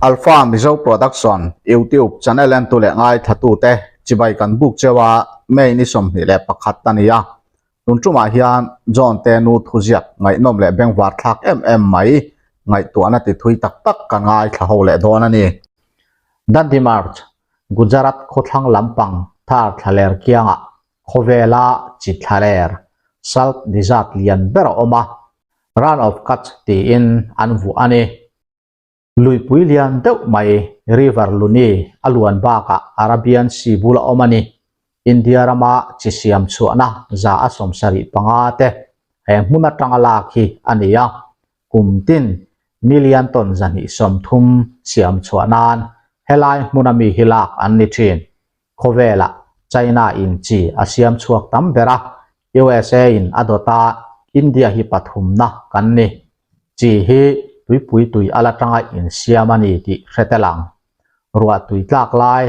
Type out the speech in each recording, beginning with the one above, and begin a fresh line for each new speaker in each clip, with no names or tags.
Alpha Mizo Production YouTube channel entu leh ngaithlatute chibai kan buk cheu a, May ni 21 a ni a. Tun tumah hian John te nu thuziak ngaihnawm leh bengvar thlak em em mai ngaihtuahna ti thui tak tak kan ngaithla ho leh dawn a ni. Dandi March, Gujarat khawthlang lampang thar thlaler kiangah khawvela chi thlaler, salt desert lian ber a awm a, Run of Kutch tiin an vuah a ni. Luipui lian deuh mai River Luni a luan bakah Arabian Sea bula awm a ni. India rama chi siam chhuahna 75 te he hmun atanga lak hi a ni a, kum tin million ton 230 siam chhuah nan helai hmuna mi hi lak an ni thin. Khawvelah China in chi a siam chhuak tam ber a, USA in a dawt a, India hi pathumna kan ni. Chi hi tuipui tui al atanga insiam a ni tih hre tel ang. Ruah tui tlak lai,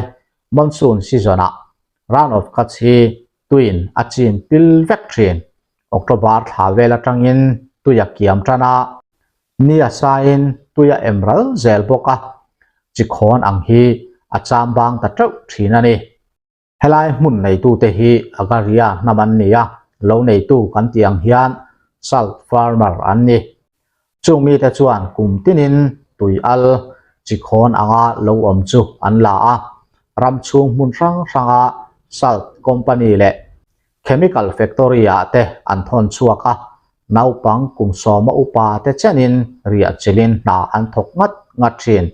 monsoon season ah Run of Kutch hi tuiin a chim pil vek thin. October thla vel atangin tui a kiam tan a, ni a sain tui a em ral zel bawk a, chi khawn ang hi a cham bang ta teuh thin a ni. Helai hmun neitute hi Agaria hnam an ni a, lo neitu kan tih ang hian salt farmer an ni. Chung mite chuan kum tinin tui al chi khawn anga lo awm chu an la a, ram chhung hmun hrang hranga salt company leh chemical factory ah te an thawn chhuak a, naupang kum sawma upa te chenin riah chilhin hna an thawk ngat ngat thin.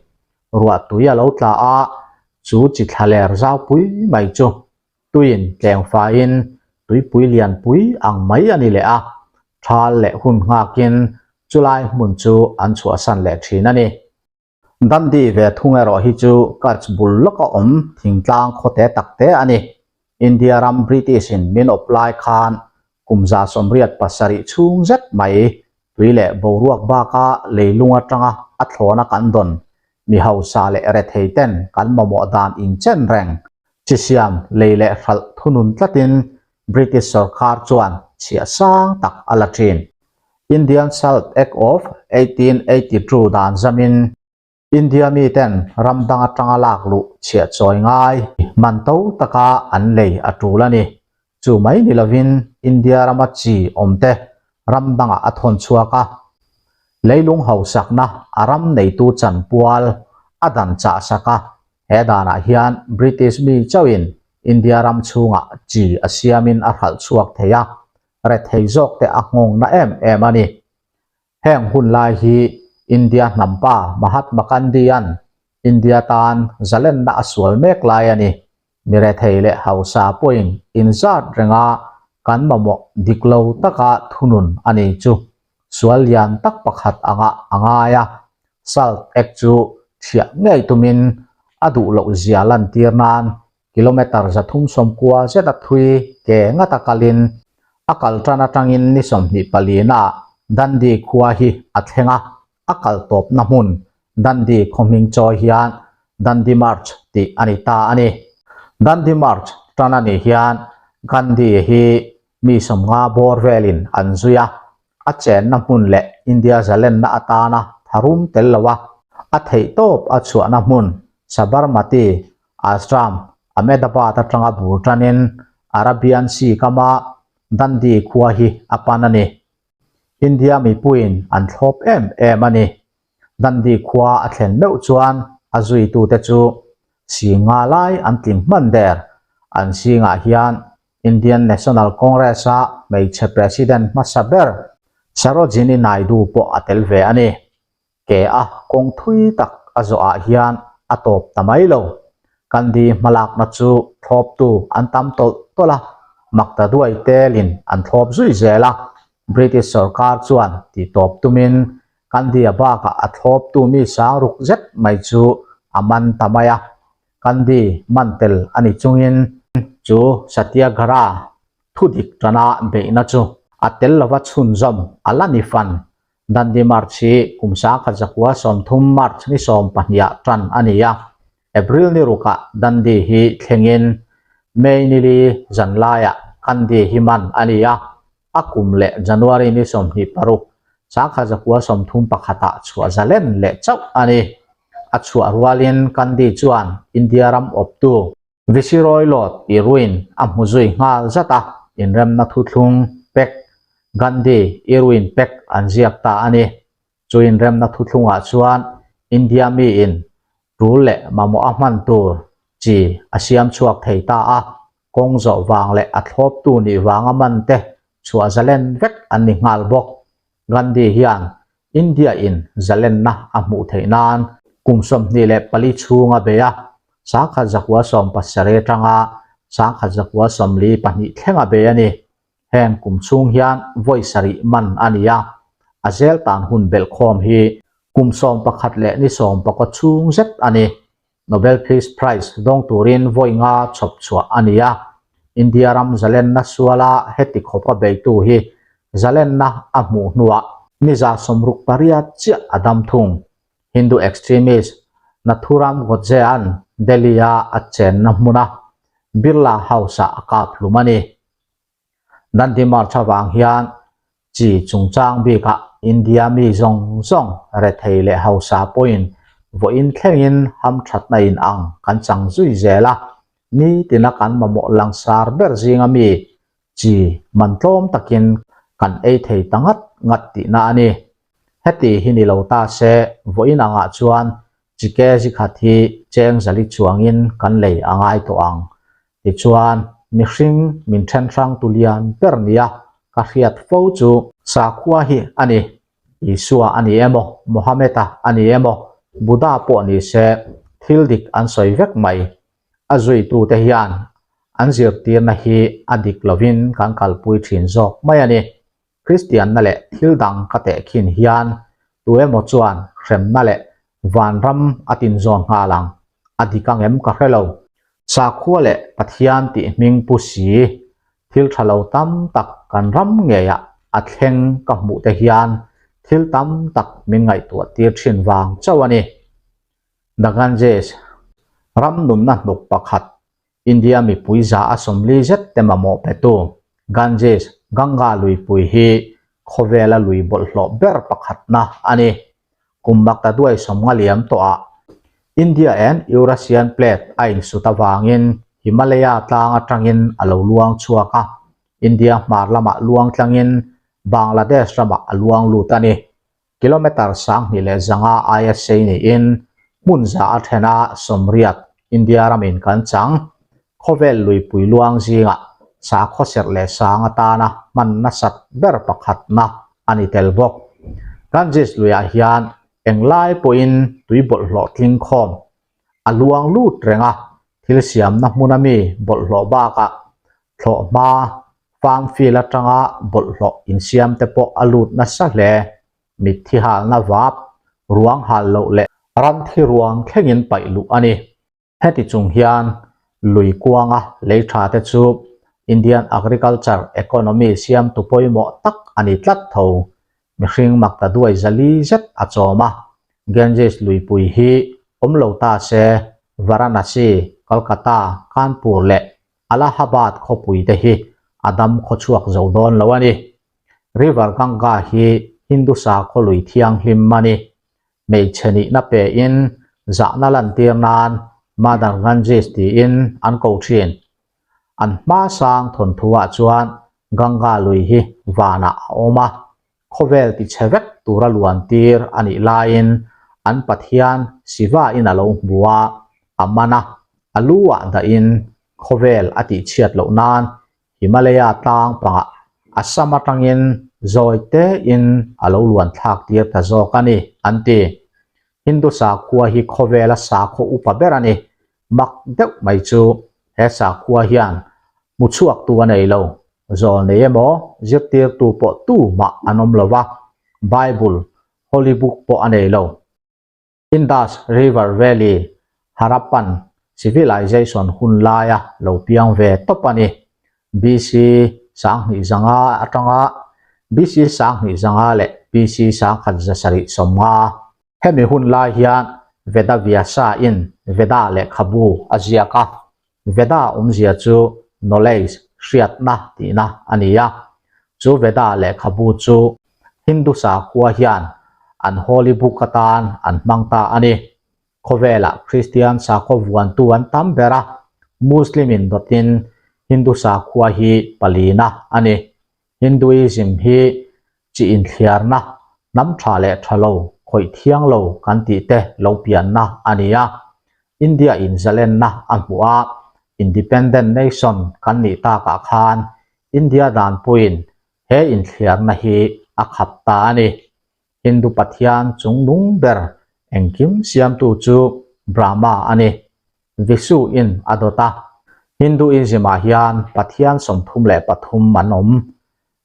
Ruah tui a lo tla a, chu chi thlaler zau pui mai chu tuiin tleng faiin tuipui lian pui ang mai a ni leh a, thal leh hun nghakin chulai hmun chu an chhuahsan leh thin a ni. Dandi ve thung erawh hi chu Kutch bul lawka awm thingtlang khawte takte a ni. India ram British in min awp lai khan kum 87 chhung zet mai tui leh boruak baka leilung atanga a thlawna kan dawn mi hausa leh rethei ten kan mamawh dan inchen reng chi siam lei leh hralh thunun tlatin British sorkar chuan chhiah sang tak a la thin. Indian Salt Act of 1882 dan zamin India miten ram dang atanga lak luh chhiah chawi ngai man to taka an lei a tul a ni. Chu mai ni lovin India rama chi awmte ram dangah a thawn chhuak a, leilung hausakna a ram neitu chanpual a dan chah sak a, he danah hian British mi chauhin India ram chhungah chi a siamin a hralh chhuak thei a, rethei zawkte a nghawngna em em a ni. Heng hun lai hi India hnampa Mahatma Gandhi-a'n India tan zalenna a sual mek lai a ni. Mi rethei leh hausa pawhin inzat renga kan mamawh dik lo taka thunun a ni chu sual lian tak pakhat anga a ngai a. Salt Act chu thiah ngei tumin a duh loh zia lantir nan Kilometre 390 zeta thui ke ngata kalin a kal tan atangin ni 24 ah Dandi khua hi a thleng a, a kal tawpna hmun Dandi khaw hming chawi hian Dandi March tih a ni ta a ni. Dandi March tan a nih hian Gandhi hi mi 50 bawr velin an zui a, a chenna hmun leh India zalenna atana tharum tel lo a, a theihtawp a chhuahna hmun Sabarmati Ashram, Ahmedabad atanga bur tanin Arabian Sea kama Dandi khua hi a pan a ni. India mipuiin an thlawp em em a ni. Dandi khua a thlen meuh chuan a zuitute chu singa lai an tling hman der. An singah hian Indian National Congress-a hmeichhe president hmasa ber Sarojini Naidu pawh a tel ve a ni. Ke a kawng thui tak a zawhah hian a tawp ta mai lo. Gandhi hmalakna chu thlawptu an tam tawlh tawlh a, makta duai telin an thlawp zui zel a. British sorkar chuan tihtawp tumin Gandhi-a bakah a thlawptu mi sang ruk zet mai chu a man ta mai a. Gandhi man tel a ni chungin chu Satyagraha thudik tana beihna chu a tel lova chhunzawm a la ni fan. Dandi March hi kum 1930 March ni 12 ah tan a ni a, April ni rukah Dandi hi thlengin May ni li zanlaiah Gandhi hi man a ni a, a kum leh January ni 26 1931 ah chhuah zalen leh chauh a ni. a chhuah rualin Gandhi chuan India ram awptu Viceroy Lord Irwin a hmu zui nghal zat a, inremna thuthlung Pact, Gandhi Irwin Pact an ziak ta a ni. Chu inremna thuthlungah chuan India miin tul leh mamawh a hman tur chi a siam chhuak thei ta a, kawng zawh vang leh a thlawptu nih vanga man te chhuah zalen vek an ni nghal bawk. Gandhi hian India in zalenna a hmuh theih nan kum 24 chhung a bei a, 1917 atanga 1942 thleng a bei a ni. Heng kum chhung hian vawi sarih man a ni a, a zel tan hun belhkhawm hi kum 11 leh ni 19 chhung zet a ni. Nobel Peace Prize dawng turin vawi nga chhawp chhuah a ni a, India ram zalenna suala heti khawpa beitu hi zalenna a hmuh hnuah ni 68 chiah a dam thung. Hindu extremist Nathuram Godse-a'n Delhi-a a chenna hmuna Birla House-ah a kap hlum a ni. Dandi March avang hian chi chungchang bikah India mi zawng zawng rethei leh hausa pawhin vawiin thlengin hamthatna in ang kan chang zui zel a, nitina kan mamawh langsar ber zinga mi chi man tlawm takin kan ei thei ta ngat ngat tihna a ni. Heti hi ni lo ta se vawiin angah chuan chi kg khat hi cheng zali chuangin kan lei a ngai tawh ang. Tichuan, mihring min then hrang tu lian ber nia ka hriat fo chu sakhua hi a ni. Isua a ni emaw, Mohammed-a a ni emaw, Buddha pawh ni se thil dik an sawi vek mai. A zuitute hian an zirtirna hi a dik lovin kan kalpui thin zawk mai a ni. Kristianna leh thil dang ka tehkhin hian tu emaw chuan hremna leh vanram a tinzawn nghal ang, a dik ang em ka hre lo. Sakhua leh Pathian tih hming pu si, thil tha lo tam tak kan ram ngeiah a thleng ka hmuh te hian thil tam tak min ngaihtuah tir thin vang chauh a ni. The Ganges, ram nunna hnuk pakhat India mipui za a 40 zet te mamawh petu Ganges, Ganga luipui hi khawvela lui bawlhhlawh ber pakhatna a ni. Kum maktaduai 50 liam tawhah India and Eurasian Plate a insut avangin Himalaya tlang atangin a lo luang chhuak a, India hmar lamah luang tlangin Bangladesh ramah a luang lut a ni. Kilometre 2500 aia sei niin hmun za a then a 80 India ramin kan chang. Khawvel luipui luang zingah sakhaw serh leh sang atana hman nasat ber pakhatna a ni tel bawk. Ganges luiah hian englai pawhin tui bawlhhlawh tling khawm a luang lut reng a, thil siamna hmuna mi bawlhhlawh bakah thlawhhma farm field atanga bawlhhlawh insiam te pawh a lut nasa hle. Mitthi halna vap, ruang hal loh leh ram thi ruang thlengin paih luh a ni. Heti chung hian lui kuanga lei tha te chu Indian agriculture economy siamtu pawimawh tak a ni tlat tho. Mihring maktaduai zali zet a chawm a, Ganges luipui hi awm lo ta se Varanasi, Kolkata, Kanpur leh Allahabad khawpui te hi a dam khawchhuak zo dawn lo a ni. River Ganga hi Hindu sakhaw lui thianghlim a ni. Hmeichhe nihna pein zahna lantir nan Mother Ganges tiin an ko thin. An hma sang thawnthuah chuan Ganga lui hi vanah a awm a, khawvel tichhe vek tura luan tir a nih laiin an pathian Shiva in a lo hmu a, a man a, a lu ah dahin khawvel a tihchhiat loh nan Himalaya tlang pangah Assam atangin zawi tein a lo luan thlak tir ta zawk a ni, an ti. Hindu sakhua hi khawvela sakhaw upa ber a ni. Mak deuh mai chu he sakhua hian hmu chhuaktu a nei lo. Zawl nei emaw zirtirtu pawh tu mah an awm lo va, Bible, Holy Book pawh a nei lo. Indus River Valley, Harappan Civilization hun laia lo piang ve tawp a ni. BC 2500 atanga BC 2500 leh BC 1750. Hemi hun lai hian Veda Vyasa-in Veda lehkhabu a ziak a. Veda awmzia chu knowledge, hriatna tihna a ni a. Chu Veda lehkhabu chu Hindu sakhua hian an holy book atan an hmang ta a ni. Khawvelah Kristian sakhaw vuantu an tam ber a, Muslim in dawtin Hindu sakhua hi palina a ni. Hinduism hi chi inthliarna, hnam tha leh tha lo, khawih thiang lo kan tih te lo pianna a ni a. India in zalenna a hmuh a, Independent Nation kan nih takah khan India danpuiin he inthliarna hi a khap ta a ni. Hindu pathian chungnung ber engkim siamtu chu Brahma a ni. Vishu in a dawt a. Hinduism-ah hian pathian 33 an awm.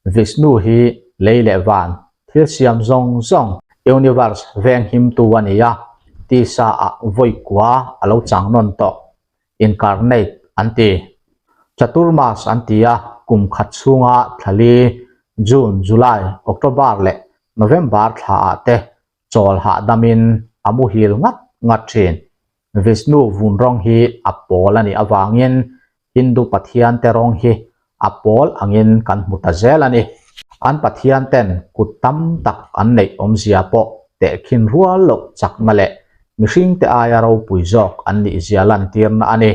Vishnu hi lei leh van thil siam zawng zawng, universe, venghimtu a ni a, tisa ah vawi kua a lo chang nawn tawh, incarnate, an ti. Chaturmas an ti a, kum khat chhunga thla li, June, July, October leh November thla ah te chawl hahdamin a muhil ngat ngat thin. Vishnu vun rawng hi a pawl a nih avangin Hindu pathian te rawng hi a pawl angin kan hmu ta zel a ni. An pathian ten kut tam tak an neih awmzia pawh tehkhin rual loh chakna leh mihring te aia ropui zawk an nih zia lantirna a ni.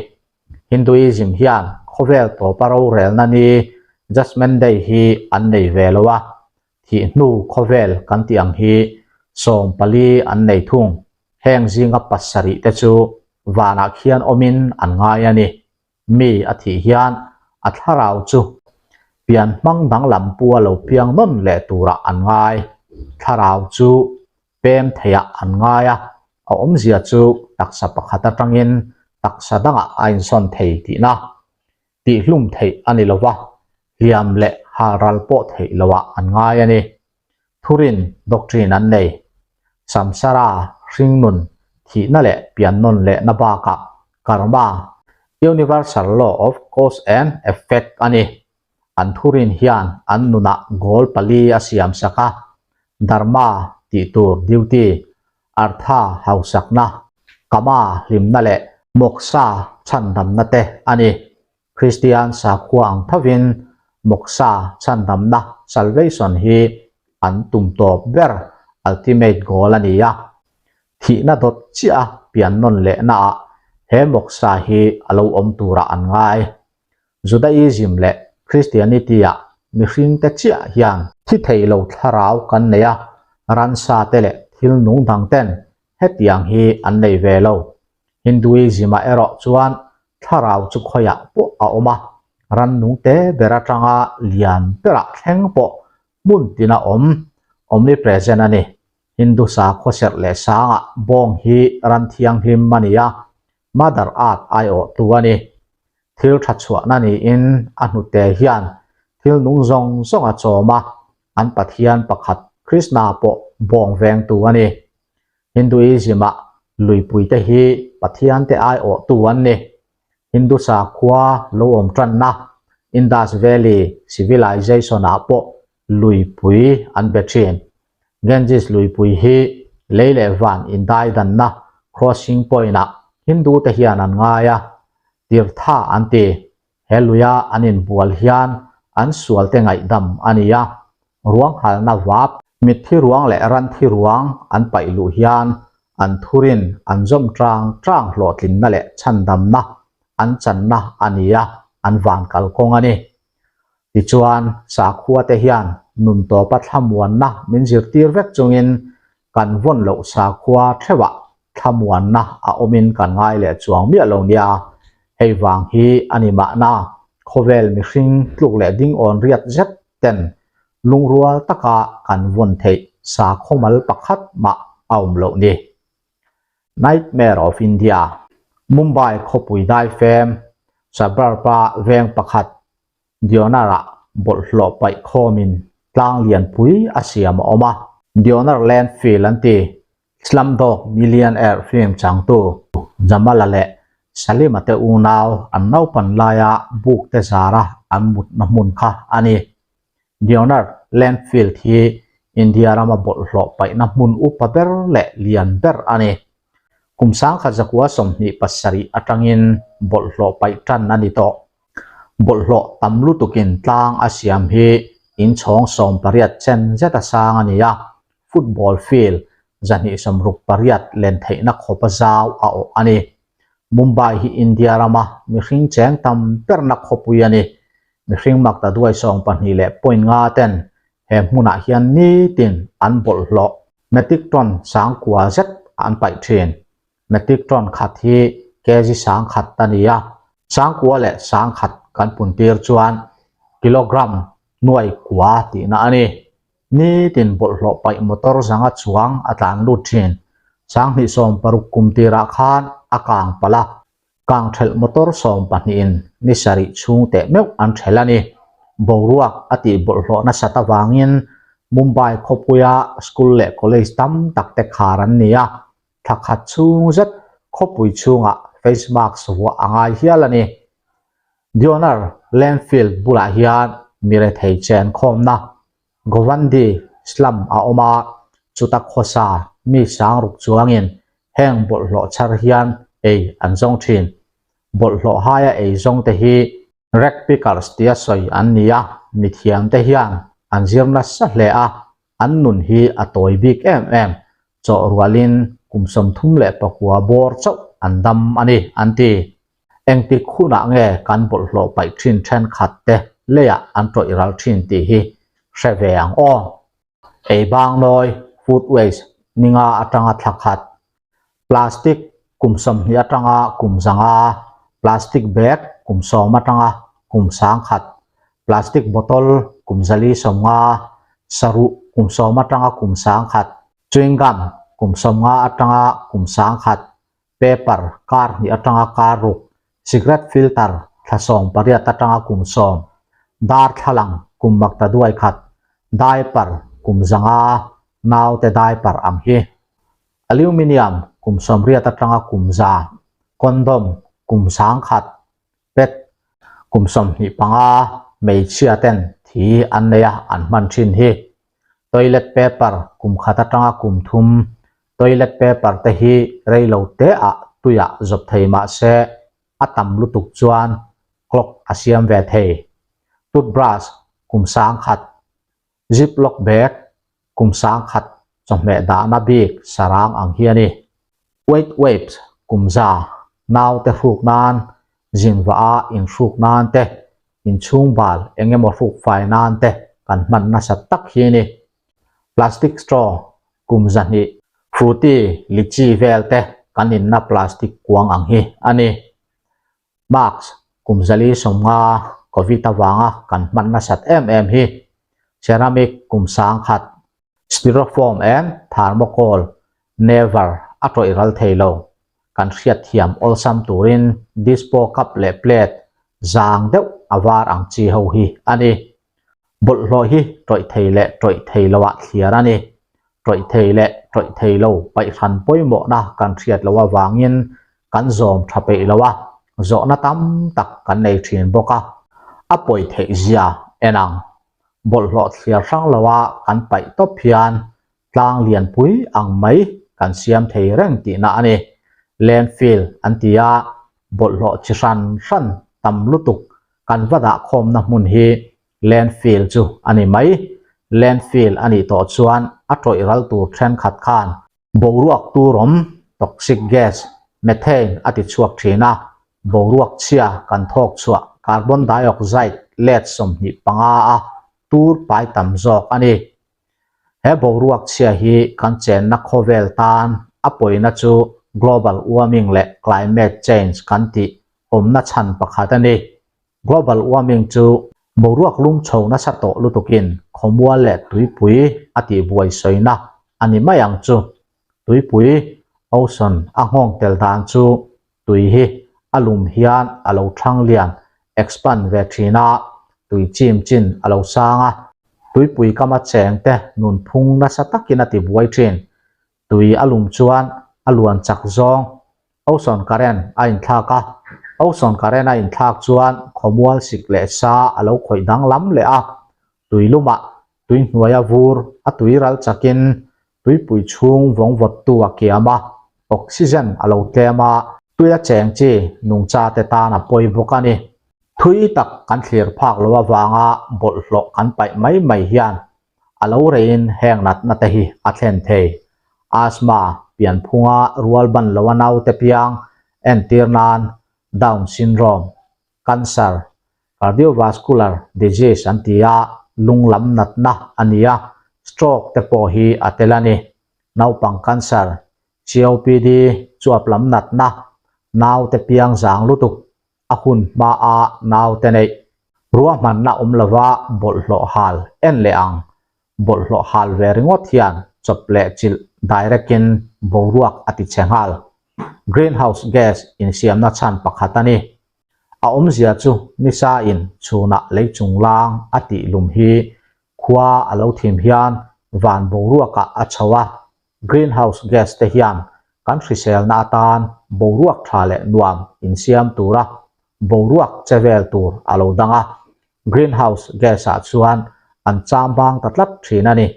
Hinduism hian khawvel tawpa rorelna ni Judgement Day hi an nei ve lo a, Thih hnu khawvel kan tih ang hi 14 an nei thung. Heng zinga pasarih te chu vanah khian awmin an ngai a ni. Mi a thih hian a thlarau chu pian hmang danglam pua lo piang nawn leh turah an ngai. Thlarau chu pem theiah an ngai a, a awmzia chu taksa pakhat atangin taksa dangah a insawn thei tihna. Tihhlum theih a ni lova, hliam leh halral pawh theih loah an ngai a ni. Thurin, doctrine, an nei. Samsara, hringnun, thihna leh piannawn lehna bakah karma, universal law of cause and effect, a ni. An thurin hian an nunah goal pali a siam sak a, dharma, tih tur, duty, artha, hausakna, kama, hlimna leh moksha, chhandamna te a ni. Kristian sakhua ang thovin moksha, chhandamna, salvation, hi an tum tawp ber, ultimate goal, a ni a. Thihna dawt chiah a pian nawn lehnaah he moksha hi a lo awm turah an ngai. Judaism leh Christianity-ah mihringte chiah hian thi thei lo thlarau kan nei a, ransa te leh thil nung dang ten hetiang hi an nei ve lo. Hinduism-ah erawh chuan thlarau chu khawiah pawh a awm a, rannung te ber atanga lian berah thleng pawh hmun tina awm, omnipresent, a ni. Hindu sakhaw serh leh sangah bawng hi ran thianghlim a ni a, Mother Earth aiawhtu a ni. Thil tha chhuahna niin a hnute hian thil nung zawng zawng a chawm a, an pathian pakhat Krishna pawh bawng vengtu a ni. Hinduism-ah luipuite hi pathiante aiawhtu an ni. Hindu sakhua lo awm tanna Indus Valley Civilization-ah pawh luipui an be thin. Ganges luipui hi lei leh van indaidanna crossing point-ah Hindu-te hian an ngai a, Tirtha an ti. He luia an inbual hian an sualte ngaihdam a ni a, ruang halna vap, mitthi ruang leh ranthi ruang an paih luh hian an thurin an zawm tang tang hlawhtlinna leh chhandamna an channa a ni a, an van kalkawng a ni. Tichuan, sakhuate hian nun tawpa thlamuanna min zirtir vek chungin kan vawn loh sakhua theuhah thlamuanna a awmin kan ngai leh chuang miah lo nia. Hei vang hi a ni mahna khawvel mihring tluk leh dingawn riat zet ten lungrual taka kan vawn theih sakhaw mal pakhat mah a awm loh ni. Nightmare of India, Mumbai khawpui daifem, suburb-a veng pakhat Deonar-ah bawlhhlawh paih khawmin tlang lianpui a siam a awm a. Deonar Landfill an ti. Slumdog Millionaire film changtu Jamal-a leh Salim-a te unau an naupan laia buk te zara an mutna hmun kha a ni. Deonar Landfill hi India rama bawlhhlawh paihna hmun upa ber leh lian ber a ni. Kum 1927 atangin bawlhhlawh paih tan a ni tawh. Bawlhhlawh tam lutukin tlang a siam hi inchhawng 18 chen zeta sang a ni a, football field. 268 len theihna khawpa zau a awh a ni. Mumbai hi India rama mihring cheng tam berna khawpui a ni. Mihring makta duai sawmpahnih leh point nga ten he hmunah hian nitin an bawlhhlawh metric ton sangkua zet an paih thin. Metric ton khat hi kg 10,000 a ni a, sangkua leh 10,000 kan pun tir chuan kilogram nuai kua tihna a ni. Nitin bawlhhlawh paih motor zanga chuang a tlan lut thin. 2016 kum tirah khan a kang palh a, kang thelh motor sawmpahnihin ni sarih chhung teh meuh an thelh a ni. Boruak a tih bawlhhlawh nasat avangin Mumbai khawpuia school leh college tam tak te khar an ni a, thla khat chhung zet khawpui chhungah face mask vuah a ngai hial a ni. Dioner Landfill bulah hian mi rethei chen khawmna Govandi slum a awm a, chuta khawsa mi sangruk chuangin heng bawlhhlawh chhar hian ei an zawng thin. Bawlhhlawh haia ei zawng te hi rag pickers tia sawi an ni a, mithiamte hian an zir nasa hle a, An nun hi a tawi bik em em, chawh rualin kum 34 bawr chauh an dam a ni, an ti. Engtik hunah nge kan bawlhhlawh paih thin thenkhat te leiah an tawih ral thin tih hi hre ve ang aw. Ei bang nawi, food waste, ninga atanga thla khat, plastic kum 20 atanga kum 500, plastic bag kum 10 atanga kum 1000, plastic bottle kum 450, saruh kum 10 atanga kum 1000, chewing gum kum 50 atanga kum 1000, paper kar hnih atanga kar ruk, cigarette filter thla 18 atanga kum 10, darthlalang kum makta duai khat, diaper kum 500, naute diaper ang hi. Aluminium kum 80 atanga kum 100, condom kum 1000, pet kum 25 hmeichhia ten thi an nei a an hman thin hi. Toilet paper kum khat atanga kum thum, toilet paper te hi rei lo te ah tuiah zawp thei mah se a tam lutuk chuan clog a siam ve thei. Toothbrush kum 1000, ziplock bag kum 1000 chawhmeh dahna bik sarang ang hi a ni. Wet wipes kum 100 naute hruk nan, zinvah a inhruk nan te, inchhung bal eng emaw hruk fai nan te kan hman nasa tak hi a ni. Plastic straw kum 200, fruity, lychee vel te kan inna plastic kuang ang hi a ni. Mask kum 450 Covid avanga kan hman nasat em em hi. Ceramic kum 1000, styrofoam and thermocol never a tawih ral thei lo. Kan hriat thiam awlsam turin dispo cup leh plate zang deuh a var ang chi ho hi a ni. Bawlhhlawh hi tawih thei leh tawih thei loah thliar a ni. Tawih thei leh tawih thei lo paih hran pawimawhna kan hriat loh avangin kan zawm tha peih lo a, zawhna tam tak kan nei thin bawk a. A pawi theih zia en ang. Bawlhhlawh thliar hrang loa kan paih tawp hian tlang lianpui ang mai kan siam thei reng tihna a ni. Landfill an ti a, bawlhhlawh chi hran hran tam lutuk kan va dah khawmna hmun hi landfill chu a ni mai. Landfill a nih tawh chuan a tawih ral tur thenkhat khan boruak turawm, toxic gas, methane a ti chhuak thin a, boruak chhia kan thawk chhuah carbon dioxide let 25 a tur pai tam zawk a ni. He boruak chhia hi kan chenna khawvel tan a pawina chu global warming leh climate change kan tih awmna chhan pakhat a ni. Global warming chu boruak lum chho nasa tawh lutukin khawmual leh tuipui a tihbuai sawina a ni mai ang chu. Tuipui, ocean, a nghawng tel dan chu tui hi a lum hian a lo thang lian, expand, ve thin a, tui chim chin a lo sang a, tuipui kama cheng te nunphung nasa takin a tibuai thin. Tui a lum chuan a luan chak zawng ocean current a inthlak a, ocean current a inthlak chuan khawmual sik leh sa a lo khawih danglam leh a, tui lumah tui hnuaia vur a tui ral chakin tuipui chhung vawng vawttu a kiam a, oxygen a lo tlem a, tuia cheng chi nungcha te tan a pawi bawk a ni. Thui tak kan thlir phak lo avanga bawlhhlawh kan paih mai mai hian a lo reiin heng natna te hi a thlen thei. Asthma, pianphunga rualban loa naute piang entir nan Down syndrome, cancer, cardiovascular disease an ti a, lung lam natna a ni a, stroke te pawh hi a tel a ni. Naupang cancer, COPD, chuap lam natna, naute piang zang lutuk, a hun hmaa naute neih. Ruahmanna awm lova bawlhhlawh hal en leh ang. Bawlhhlawh hal ve ringawt hian chawp leh chilh direct in boruak a ti chhe nghal. Greenhouse gas insiamna chhan pakhat a ni. A awmzia chu nisa in chhunah lei chunglang a tih lum hi khua a lo thim hian van boruakah a chho a, Greenhouse gas te hian kan hriselna atan boruak tha leh nuam insiam tura boruak che vel tur a lo dang a, greenhouse gas ah chuan an cham bang ta tlat thin a ni.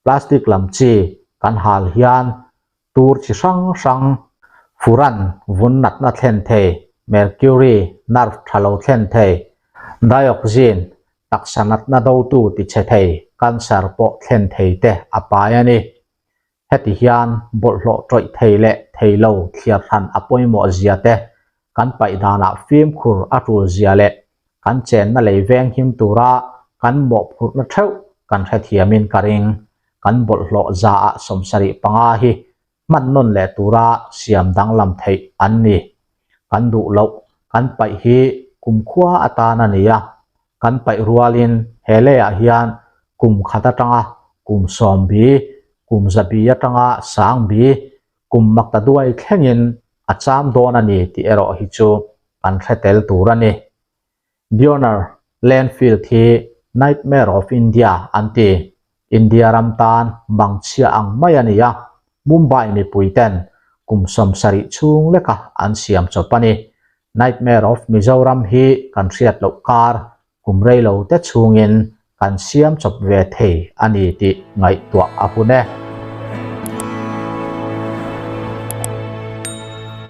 Plastic lam chi kan hal hian tur chi hrang hrang, furan vun natna thlen thei, mercury, nerve tha lo thlen thei, dioxin, taksa natna dotu tichhe thei, cancer pawh thlen thei te a pai a ni. Heti hian bawlhhlawh tawih thei leh thei lo thliar hran a pawimawh zia te, kan paih danah fimkhur a tul zia leh kan chenna lei veng him tura kan mawhphurhna theuh kan hrethiamin ka ring. Kan bawlhhlawh zaah 75 hi hman nawn leh tura siam danglam theih an ni. Kan duh loh kan paih hi kumkhua atan a ni a, kan paih rualin he leiah hian kum khat atanga kum sawmbi, kum zabi atanga sangbi, kum makta duai thlengin a cham dawn a ni tih erawh hi chu kan hre tel tur a ni. Bioner Landfield hi Nightmare of India an ti. India ram tan mangchhia ang mai a ni a, Mumbai mipui ten kum 70 chhung leka an siam chawp a ni. Nightmare of Mizoram hi kan hriat loh kar kum rei lo te chhungin kan siam chawp ve thei a ni tih ngaihtuah a hun e.